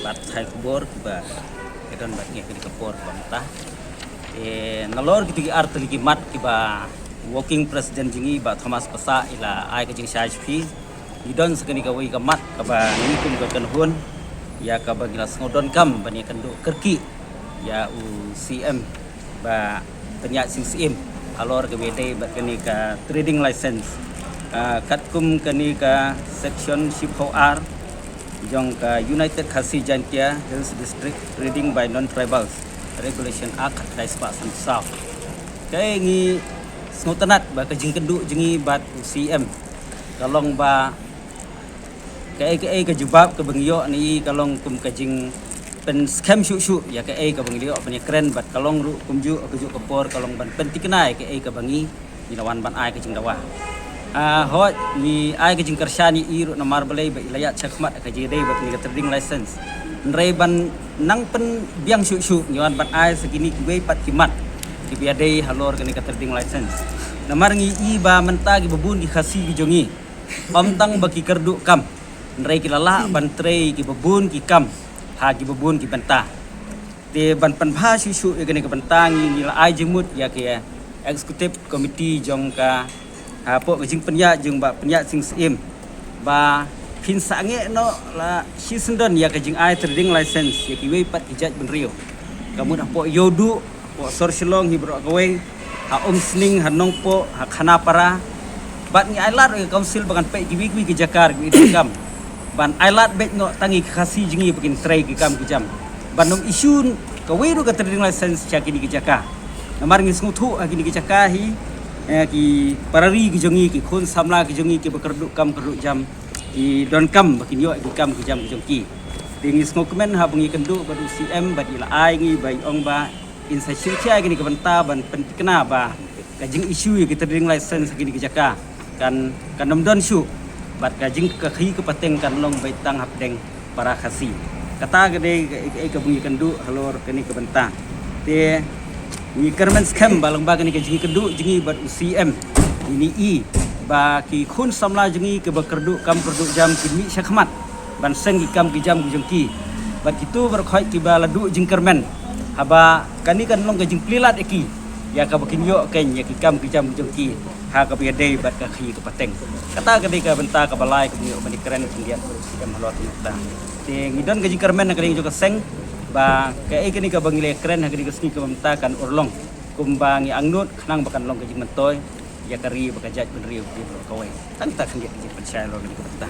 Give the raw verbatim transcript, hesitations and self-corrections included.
Pathai khubor kiba ka don bad ngi ha kane ka por kaba mynta. Eh, nalor kito ki ar tylli ki mat kiba working president jong ngi Bah Thomas Passah i la ai ka jingshai jong phi. Ngi don sa kane kawei ka mat kaba ngi kum ka kynhun ïa kaba ngi la sngewdonkam ban ïakynduh kyrkieh ïa u C M Bah Pynïaid Sing Syiem halor kaba ïadei bad kane ka trading license. Ah, katkum kane ka section shiphew ar jong ka United Khasi Jaintia Hills District Trading by Non-Tribals Regulation Act khatkhyndai spah sanphew saw. Kaei ngi sngewtynnat ba ka jingkynduh jong ngi bad u C M ka long ba kaei kaei ka jubab kaba ngi ïoh na i ka long kum ka jingpynskhem shuh shuh ïa kaei kaba ngi la ïoh ban ïakren bad ka long ruh kumjuh ha kajuh ka por ka long ban pynthikna ïa kaei kaba ngi ngi la wan ban ai ka jingdawa. Ah, hooid ngi ai ka jingkyrshan ïa i ruh namar balei ba i la ïaid shakhmat ha ka jingïadei bad kane ka trading license. Hynrei ban nang pynbiang shuh shuh ngi wan ban ai sa kine kiwei pat ki mat kiba ïadei halor kane ka trading license. Namar ngi i ba mynta kiba bun ki Khasi ki jong ngi ym tang ba ki kyrduh kam, hynrei ki la lah ban trei kiba bun ki kam ha kiba bun ki bynta. Te ban pynbha shuh shuh ïa kane ka bynta ngi, ngi la ai jingmut ïa ka executive committee jong ka, hapoh ka jingpynïaid jong Bah Pynïaid Sing Syiem ba phin sangeh noh la shisyndon ïa ka jingai trading license ïa kiwei pat ki jaitbynriew. Ka mut hapoh Ïewduh, hapoh sor Shillong hi baroh kawei, ha Umsning, ha Nongpoh, ha Khanapara. Bad ngi ailad ruh ïa ka council ba kan peit kiwei kiwei ki jaka kiba i donkam ban ailad beit noh tang ïa ki Khasi jong ngi ba kin trei ki kam ki jam. Ban ym issue kawei ruh ka trading license sha kine ki jaka. Namar ngi sngewthuh ha kine ki jaka hi, eh, ki para ri ki jong ngi, ki khun samla ki jong ngi kiba kyrduh kam kyrduh jam, ki donkam ba kin ïoh ïa ki kam ki jam ki jong ki. Te ngi sngewkmen haba ngi ïakynduh bad u C M bad i la ai ngi ba i ong ba in sa sngewthuh ïa kane ka bynta ban pynthikna ba ka jing issue ïa ka trading license ha kine ki jaka kan, kan ym don shuh bad ka jing, ka khaïi ka pateng kan long beit tang hapdeng para Khasi. Kata ka dei ka, ka, kaba ngi ïakynduh halor kane ka bynta. Te ngi kyrmen skhem ba lyngba kane ka jingïakynduh jong ngi bad u C M, ngi ïohi ba ki khun samla jong ngi kiba kyrduh kam kyrduh jam kin mih shakhmat ban seng ki kam ki jam ki jong ki. Bad kito baroh khoit kiba la duh jingkyrmen, haba kane kan long ka jingplie lad ïa ki ïa kaba kin ïoh keiñ ïa ki kam ki jam ki jong ki ha kaba ïadei bad ka khaïi ka pateng. Kata ka dei ka bynta kaba lai kaba ngi ïoh ban ïakren khyndiat bad u C M halor kane ka bynta. Te ngi don ka jingkyrmen ha ka liang jong ka seng ba kaei kane kaba ngi la ïakren ha kane ka sngi kaba mynta kan urlong kumba ngi angnud khnang ba kan long ka jingmyntoi ïa ka ri bad ka jaitbynriew baroh kawei. Tang kata khyndiat ka jingpynshai halor kane ka bynta.